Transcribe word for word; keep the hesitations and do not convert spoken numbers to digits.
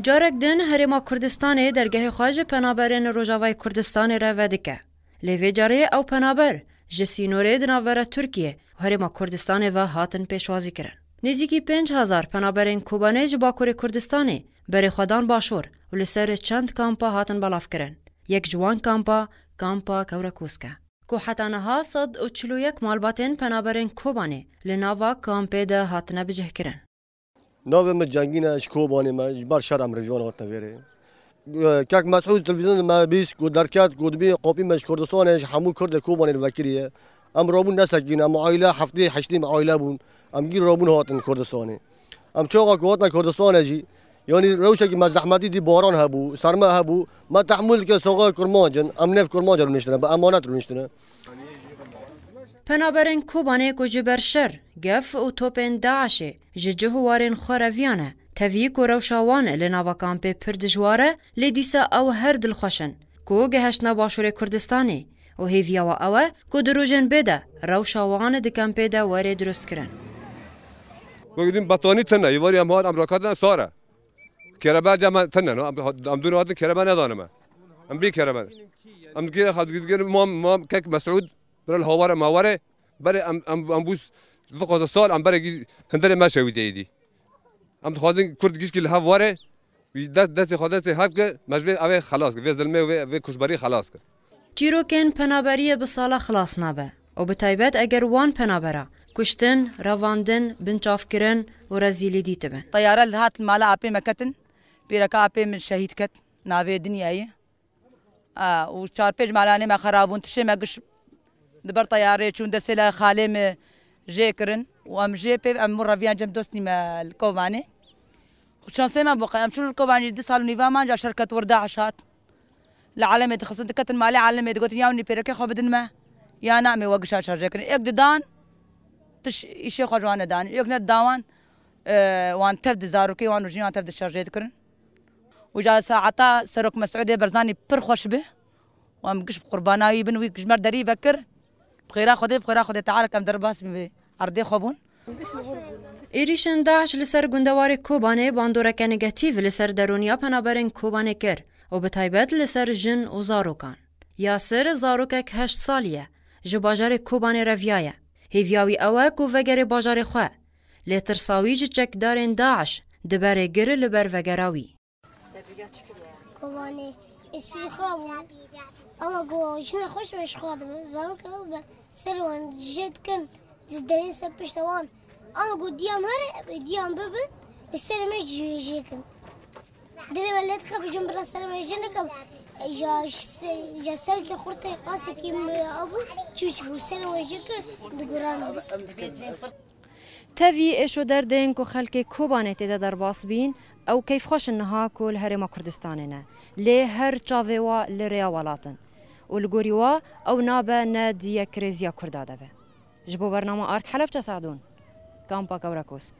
Carek din Herêma Kurdistanê dergehê xwe ji penaberên Rojavayê Kurdistanê re vedike. Lê vê carê ew penaber ji sînorê di navbera Tirkiye û Herêma Kurdistanê ve hatin pêşwazîkirin. Nêzîkî pênc hezar penaberên Kobanê ji Bakurê Kurdistanê berê xwe dan Başûr û li ser çend kampa hatin belavkirin. Yek ji wan kampa, kampa Kewrekûsk e, ku heta niha sed û çil û yek malbatên penaberên Kobanê li nava kampê de hatine bicihkirin. Navê min Cengîn e, ji Kobanê me, ji ber şer em rêvan hatine vêrê. Kek Mesûd televîzyonê me bîst, ku derket, ku dibî kopî me ji Kurdistanê, ji hemû Kurdê Kobanê li vekiriye. Em rabûn nesekîn, em aîle heftê heştê me aîle bûn. Em gî rabûn hatin Kurdistanê. Em çaxa ku hatin Kurdistanê jî, yanî rewşekî me zehmetî dî, baran hebû, serme hebû, me tehmûl dike, saxayê kurmanc in, em nêv kurmanc rûniştine, bi emanet rûniştine. Penaberên Kobanê ku ji ber şer, gef û topên DAIŞê ji cih û warên xwe reviyane, tevî ku rewşa wan li nava kampê pir dijwar e, lê dîsa ew her dilxweş in ku gehiştine Başûrê Kurdistanê û hêviya we ew e ku di rojên bê de rewşa wan di kampê de were dirustkirin. Wek dîn betonî tune, êvarî em hat, em rakatine sar e. Kerebe ca me tune, no? Em, em dûn hatin kerebe nedanime. Em bê kerebe. Em dikire xwe dikire mam, mam kek Mesûd, bira li haware maware, berê em, em, em bûs, vixwaze sal, em berê gî hinderê me şewî teyî dî. Em dixwazin Kurd gişkî li hev were, wî dest, destê xwe destê hev kir, me ji vê evê xelas kir, vê zilmê û vê, vê kuşberî xelas kir. Çîrokên penaberiyê bi sala xilas nabe û bi taybet eger wan penabera kuştin, revandin, binçavkirin û rezîlî dîtibin. Teyare li hat mala apê me ketin, pîreka apê min şehîd ket, navê dinyayê. A, û çar pênc malanê me xerab bûn, tiştê me giş di ber teyarê çûn, destê la xalê me jê kirin û em jê pê, em reviyan cem dostî me li Kobanê. Û şansê me bo qe, em çûn li Kobanê du sal û nîva man ca şer ket wir DAIŞ hat. Li Alemê dixistin, diketin malê Alemê, digotin ya winî pêrekê xwe bidin me, ya na em ê we gişa şer jê kirin. Êk didan, tiş îşê xwe ji wan nedan. Êk nedidan wan, e, wan tev di zarokê wan û jinê wan tev di şer jê dikirin. Û ca saeta Serok Mesûdê Berzanî pir xweş bi. Û em giş bi qurbana wî bin, wî ji me derî vekir. Bi xêra Xwedê, bi xêra Xwedê Teala em derbas bin vê erdê xwe bûn. Êrîşên DAIŞ li ser gundewarê Kobanê bandoreke negatîf li ser derûniya penaberên Kobanê kir û bi taybet li ser jin û zarokan. Yasir, zarokek heşt salî ye, ji bajarê Kobanê reviyaye. Hêviya wî ew e ku vegerê bajarê xwe. Lê tirsa wî ji çekdarên DAIŞ dibe rêgir li ber vegera wî. Kobanê, êsîrî xirab bû. Ama ku jina xweş be ji xwe dibe. Zarok ew be ser wan jê dikin. Ji derê ser pişta wan. Ama ku diyam here, diyam bibe, ê serê me jê, jê kin. Dilê me lê dixe, bijim bira serê me jê dikim. Ya se-, ya serkê xurtê qasekî me abû, çûçik bû serê wan jê kir, diguran. Tevî êş û derdên ku xelkê Kobanê tê de derbas bîn, ew keyfxweş in niha ku li Herêma Kurdistanê ne. Lê her çavê wa li rêya welat in. Û li gorî wa ew nabe ne di yekrêziya Kurda de be. Ji bo bernama Ark Helebçe Sadûn, Kampa Kewrekosk.